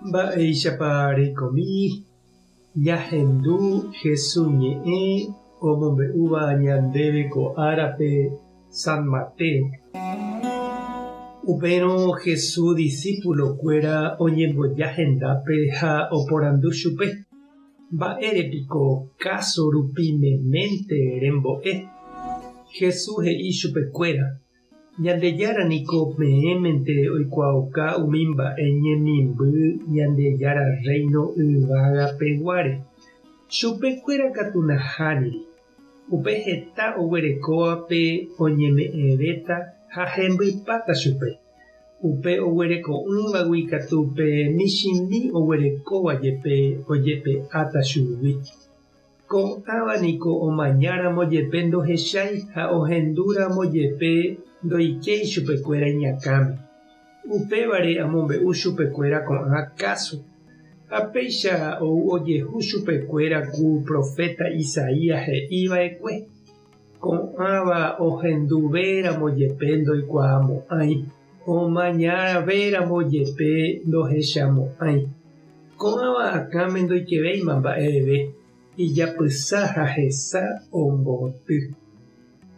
Mba'éichapa reikomi ñahendu Hesu ñe'ẽ omombe'úva ñandéve ko árape San Mateo? Upérõ Hesu disípulokuéra oñemboja hendápe ha oporandu chupe, Mba'ére piko káso rupi meménte rembo'e? Jesús he'i chupekuéra, Ñandejára niko peẽmente oikuaauka umi mba'e ñemimby Ñandejára Rréino yvága peguáre. Chupekuéra katu nahániri. Upe heta oguerekóvape oñeme'ẽvéta ha hembypáta chupe. Upe oguereko'ỹvagui katu pe michĩmi oguerekóva jepe ojepe'áta chugui. Ko'ãva niko omañáramo jepe ndohechái ha ohendúramo jepe ndoikéi chupekuéra iñakãme. Upévare amombe'u chupekuéra ko'ã káso. Ha péicha ou ojehu chupekuéra ku proféta Isaías he'i va'ekue. Ko'ãva ohenduvéramo jepe ndoikuaamo'ãi, omañavéramo jepe ndohechamo'ãi. Ko'ãva akãme ndoikevéima mba'eve, ijapysa ha hesa omboty.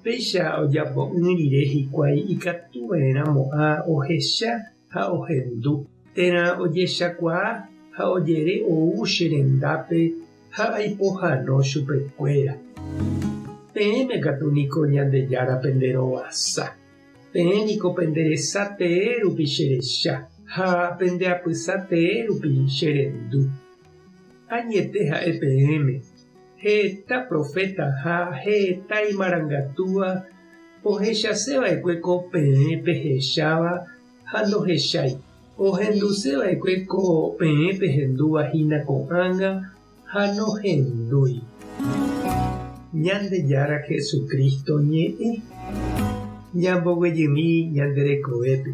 Péicha ojapo'ỹ rire hikuái ikatuva'erãmo'ã ohecha ha ohendu, térã ojechakuaa ha ojere ou che rendápe ha aipohano chupekuéra. Peẽme katu niko Ñandejára pende rovasa. Peẽ niko pende resa tee rupi che recha, ha pende apysa tee rupi che rendu. Añete ha'e peẽme, heta proféta ha heta imarangatúva ohechase va'ekue ko peẽ pehecháva ha ndohechái. Ohenduse va'ekue ko peẽ pehendúva hína ko'ág̃a ha nohendúi. Ñandejára Jesucristo ñe'ẽ ñamboguejymi ñande rekovépe.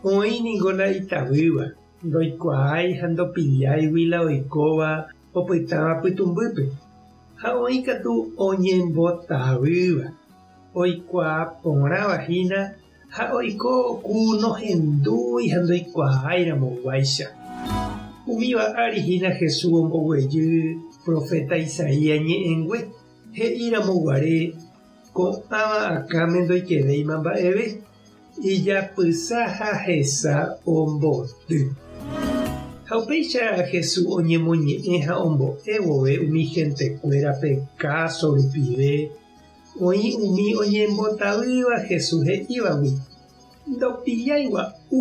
Oĩ ningo la itavýva, ndoikuaái ha ndopilláigui la oikóva opytáva pytũmbýpe, ha oĩ katu oñembotavýva, oikuaa porãva hína Ha oiko ku nohendúi ha ndoikuaáiramoguáicha. Umíva ári hína Jesús omboguejy proféta Isaías ñe'ẽngue, he'íramo guare, Ko'ãva akãme ndoikevéima mba'eve, ijapysa ha hesa omboty. Ha upéicha Jesús oñemoñe'ẽ ha ombo'e vove umi hentekuérape káso rupive, Oĩ umi oñembotavýva Jesús he'ívagui, Ndopillái gua'u,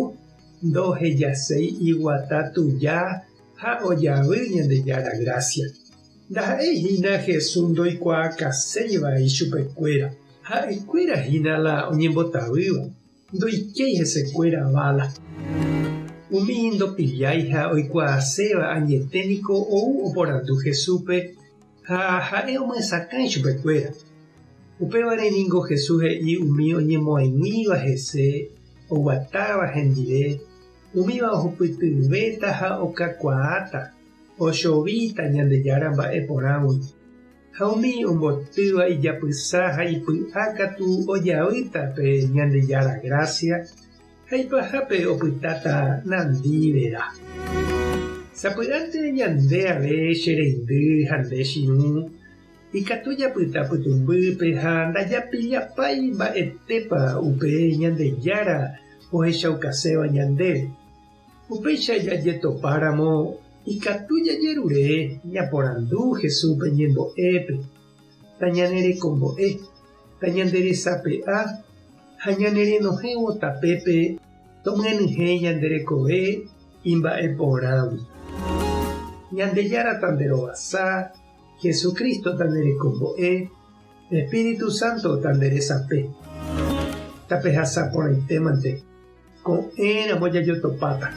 ndohejaséi iguata tuja ha ojavy Ñandejára grásia. Ndaha'éi hína Jesús ndoikuaakaséiva ichupekuéra, ha'ekuéra hína la oñembotavýva, ndoikéi hesekuéra vála. Umi ndopillái ha oikuaaséva añete niko ou oporandu Jesúspe Ha ha'e omyesakã ichupekuéra. Upévare ningo Jesús he'i umi oñemoaiguĩva hese, oguatáva hendive, umíva ohupytyvéta ha okakuaáta, ochovíta Ñandejára mba'e porãgui. Ha umi ombotýva ijapysa ha ipy'a katu ojavýta pe Ñandejára grásia ha ipahápe opytáta nandi vera. Sapy'ánte ñande ave che reindy ha nde chirũ, ikatu japyta pytũmbýpe ha ndajapillapái mba'etépa upe Ñandejára ohechaukaséva ñandéve. Upéicha jajetopáramo ikatu jajerure ñaporandu Jesúspe ñembo'épe, tañanerekombo'e. Tañanderesape'a ha ñanerenohẽvo tapépe tomyenyhẽ ñande rekove imba'e porãgui. Ñandejára tanderovasa, Jesucristo tanderekombo'e, Espíritu Santo tanderesape. Tapehasa porãitémante, ko'ẽramo jajotopáta.